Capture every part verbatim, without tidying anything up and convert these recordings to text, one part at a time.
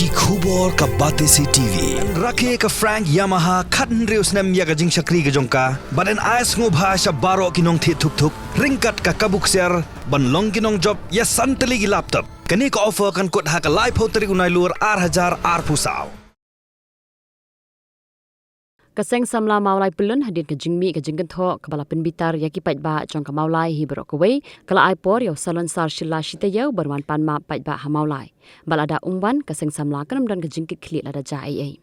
Ki khubor ka Batesi T V. Rakhe ka Frank Yamaha khathynriew snem ïa ka jingshakri ka jong ka. Bad yn ai sngewbha sha baroh ki nongthied thuk thuk ryngkat ka kabu ksiar ban long ki nongjop ïa san tylli ki laptop. Kane ka offer kan kut ha ka laiphew tarik u Nailur ar hajar arphew saw. Ka Seng Samla Mawlai Pyllun hadien ka jingmih ka jingkynthoh kaba la pynbitar ïa ki paidbah jong ka Mawlai hi baroh kawei, ka la ai por ïa u Salonsar Shylla Shitaïew ban wan pan map paidbah ha Mawlai. Bad lada um wan, ka Seng Samla kan ym don ka jingkitkhlieh lada jia ei ei.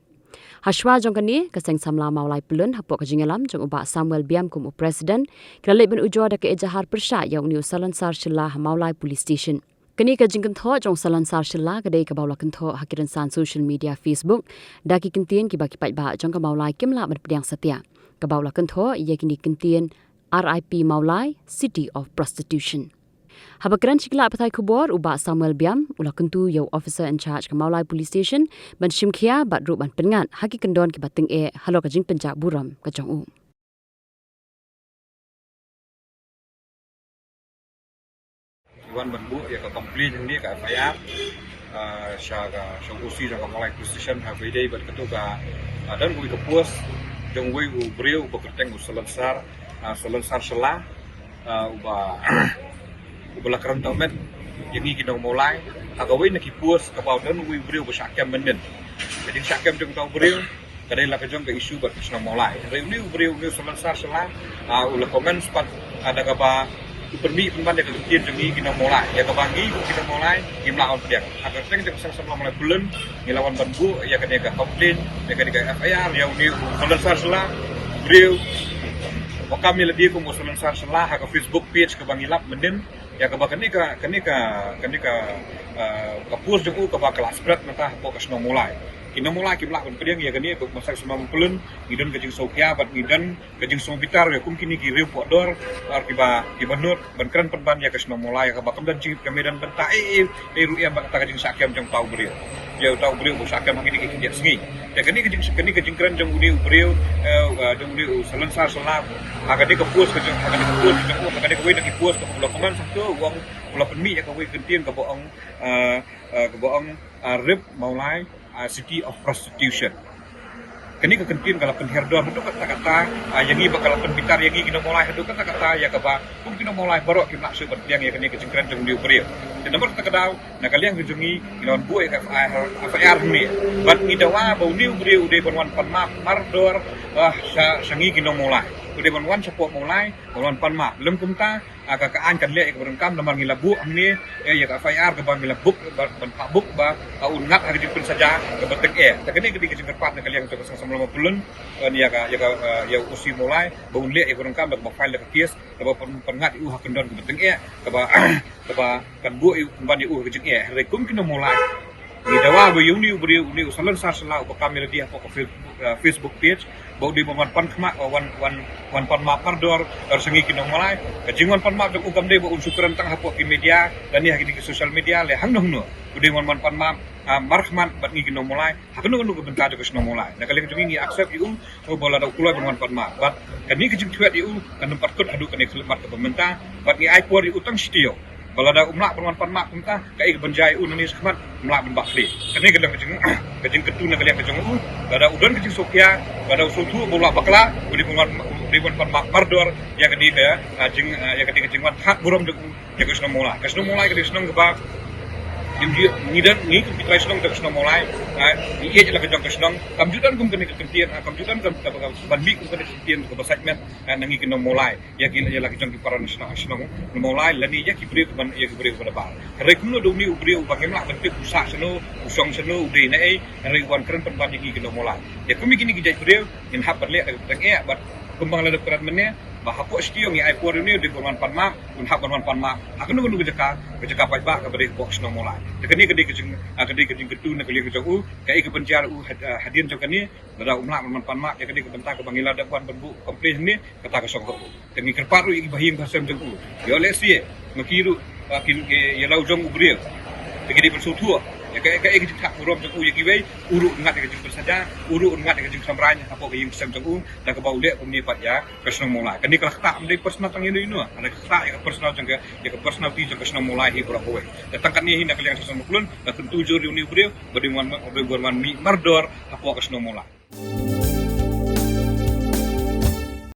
Hashwa jong kane, ka Seng Samla Mawlai Pyllun hapoh ka jingïalam jong u Bah Samuel Biam kum u President, ki la leit ban ujor da ka ejahar pyrshah ïa une u Salonsar Shylla ha Mawlai Police Station. Kane ka jingkynthoh jong u Salonsar Shylla ka dei kaba u la kynthoh ha ki rynsan social media Facebook da ki kyntien kiba ki paidbah jong ka Mawlai kim lah ban pdiang satia. Kaba u la kynthoh ïa kine ki kyntien R I P Mawlai, City of Prostitution. Haba kren sha ki lad pathai khubor, u Bah Samuel Biam u la kyntu ïa u Officer in Charge ka Mawlai Police Station ban shim khia bad ruh ban pynngat ha ki kyndon kiba tyngeh halor ka jingpynjah burom ka jong u. Wan ban buh ïa ka complaint hangne, ka F I R, ah, sha ka, sha u O C jong ka Mawlai Police Station, ha kaba ïadei bad kato ka, ah, don kawei ka post jong uwei u briew uba kyrteng u Salonsar, ah, Salonsar Shylla, ah, uba, uba la kren tymmen ïa ngi ki nong Mawlai ha kawei na ki post kaba don uwei u briew uba shah kem mynnin. Ka jingshah kem jong uta u briew ka dei la ka jong ka issue bad ka shnong Mawlai. Hynrei une u briew, une u Salonsar Shylla, ah, u la comments pat, ah, da kaba u pynmih pynban ïa ka ktien jong ngi ki nong Mawlai, ïa kaba ngi ki nong Mawlai ngim lah ban pdiang. Ha ka kyrteng jong ka Seng Samla Mawlai Pyllun ngi la wan ban buh ïa kane ka complaint, ïa kane ka F I R ïa une u Salonsar Shylla, u briew uba kam ïalade kum u Salonsar Shylla, ha ka Facebook page kaba ngi lap mynnin. Ïa kaba kane ka, kane ka, kane ka, ah, ka post jong u kaba ka la spread mynta hapoh ka shnong Mawlai. Ki nong Mawlai kim lah ban pdiang ïa kane, bad ma Seng Samla Mawlai Pyllun ngi don ka jingsngewkhia bad ngi don ka jingsngewbitar ïa kum kine ki riew poh dor, ah, kiba, kiba nud ban kren pynban ïa ka shnong Mawlai, ïa kaba kam don jingkyrmen, don bynta ei ei ei ruh ïa ba kata ka jingshah kem jong uta u briew. Ïa uta u briew uba shah kem ha kine ki khyndiat sngi. Ïa kane ka jing, kane ka jingkren jong une u briew, eh, eh, jong une u Salonsar Shylla, ha kane ka post ka jong, ha kane ka post ka jong u, ha kane kawei na ki post kaba u la comment sha kato, u ong, u la pynmih ïa kawei ka kyntien kaba ong, eh, eh, kaba ong, eh, R I P Mawlai, eh, City of Prostitution. Kane ka kyntien ka la pynhiar dor haduh katta katta, ah, ïa ngi bad ka la pynbitar ïa ngi ki nong Mawlai haduh katta katta, ïa kaba kum ki nong Mawlai baroh kim lah shuh ban pdiang ïa kane ka jingkren jong une u briew. Te namar kata ka daw, na ka liang ka jong ngi, ngi la wan buh ïa ka F I R, F I R hangne. Bad ngi dawa ba une u briew u dei ban wan pan map mardor, ah, sha, sha ngi ki nong Mawlai. U dei ban wan shapoh Mawlai, ban wan pan map. Lym kumta, ah, ka, ka aiñ kan leh ïa kaba donkam, namar ngi la buh hangne, eh, ïa ka F I R kaba ngi la book, ba, ban phah book ba, ah, un ngat ha ka jingpynsaja kaba tyngeh. Te kane ka dei ka jingkyrpad na ka liang jong ka Seng Samla Mawlai Pyllun, eh, ïa ka, ïa ka, eh, ïa u O C Mawlai, ba un leh ïa kaba donkam, da kaba file da ka case, da kaba pyn-, pynngat ïa u ha kyndon kaba tyngeh, kaba, kaba kan buh ïa u, pynban ïa u ha ka jingeh. Hynrei kum ki nong Mawlai, ngi dawa ba ïa une u briew, une u Salonsar Shylla uba kam ïalade hapoh ka Facebook, eh, Facebook page, ba u dei ban wan pan khmat, ba wan, wan, wan pan map mardor, eh, sha ngi ki nong Mawlai. Ka jingwan pan map jong u kam dei ba un shu kren tang hapoh ki media, lane ha kine ki social media, lane hangno hangno. U dei ban wan pan map, ah, markhmat bad ngi ki nong Mawlai. Ha kano kano ka bynta jong ka shnong Mawlai. Na ka liang jong ngi ngi accept ïa u, u ba lada u kloi ban wan pan map. Bad kane ka jingthwet ïa u, kan ym pat kut haduh kane ka khyllipmat kaba mynta. Bad ngi ai por ïa u tang shi taïew. Ba lada um lah ban wan pan map kumta, kaei kaban jia ïa u nangne shakhmat, um lah ban bah plie. Kane ka long ka jing, ka jingkyntu na ka liang ka jong u. Lada u don ka jingsngewkhia, lada u sngewthuh ba u lah bakla, u dei ban wan, u dei ban pan map mardor ïa kane ka, ah, jing, ah, ïa kane ka jingwan thad burom jong u ïa ka shnong Mawlai. Ka shnong Mawlai ka dei ka shnong kaba, ngi, ngi don, ngi kum ki trai shnong jong ka shnong Mawlai, ah, ngi ïeit ïa la ka jong ka shnong. Kam ju don kum kane ka kyntien, ah, kam ju don kum kaba, kaba ban mih kum kane ka kyntien kaba sait met, ah, na ngi ki nong Mawlai. Ïa ki, ïa la ka jong ki para shnong, shnong Mawlai, lane ïa ki briew kiban, ïa ki briew kiba nabar. Hynrei kumno da une u briew uba ngim lah ban tip u sah shano, u shong shano, u dei naei, hynrei u wan kren pynban ïa ngi ki nong Mawlai. Ïa kum ïa kine ki jait briew, ngin hap ban leh da ka bteng eh, bad kumba nga la dep kren mynne, ba hapoh shi taïew ngi ai por ïa une, u dei ban wan pan map, un hap ban wan pan map. Ha kano kano ka jaka, ka jaka paidbah kaba dei hapoh shnong Mawlai. Te kane ka dei ka jing, ah, ka dei ka jingkyntu na ka liang ka jong u, kaei kaban jia ïa u had-, ah, hadien jong kane, lada um lah ban wan pan map, ïa kane ka bynta kaba ngi la dep wan ban buh complaint hangne, kata ka shong ha u. Te ngi kyrpad ruh ïa ki bahaïing bahasem jong u. Ïoh lehse, ma ki ruh, ah, ki ruh ki ïa la u jong u briew. Te ki dei ban sngewthuh. Ïa ka, ka, ka jingthah burom jong u ïa kiwei, u ruh ngat ïa ka jingpynshitom, u ruh ngat ïa ka jingkhlem raiñ hapoh ka ïing ka sem jong u, da kaba u leh kumne pat ïa ka shnong Mawlai. Kane ka la ktah ym dei personal tang ïano ïano, ka la ktah ïa ka personal jong ka, ïa ka personality jong ka shnong Mawlai hi baroh kawei. Te tang katne hi na ka liang sha shnong Mawklun, la kyntu jur ïa une u briew, ba dei wan, ba dei wan mih mardor hapoh ka shnong Mawlai.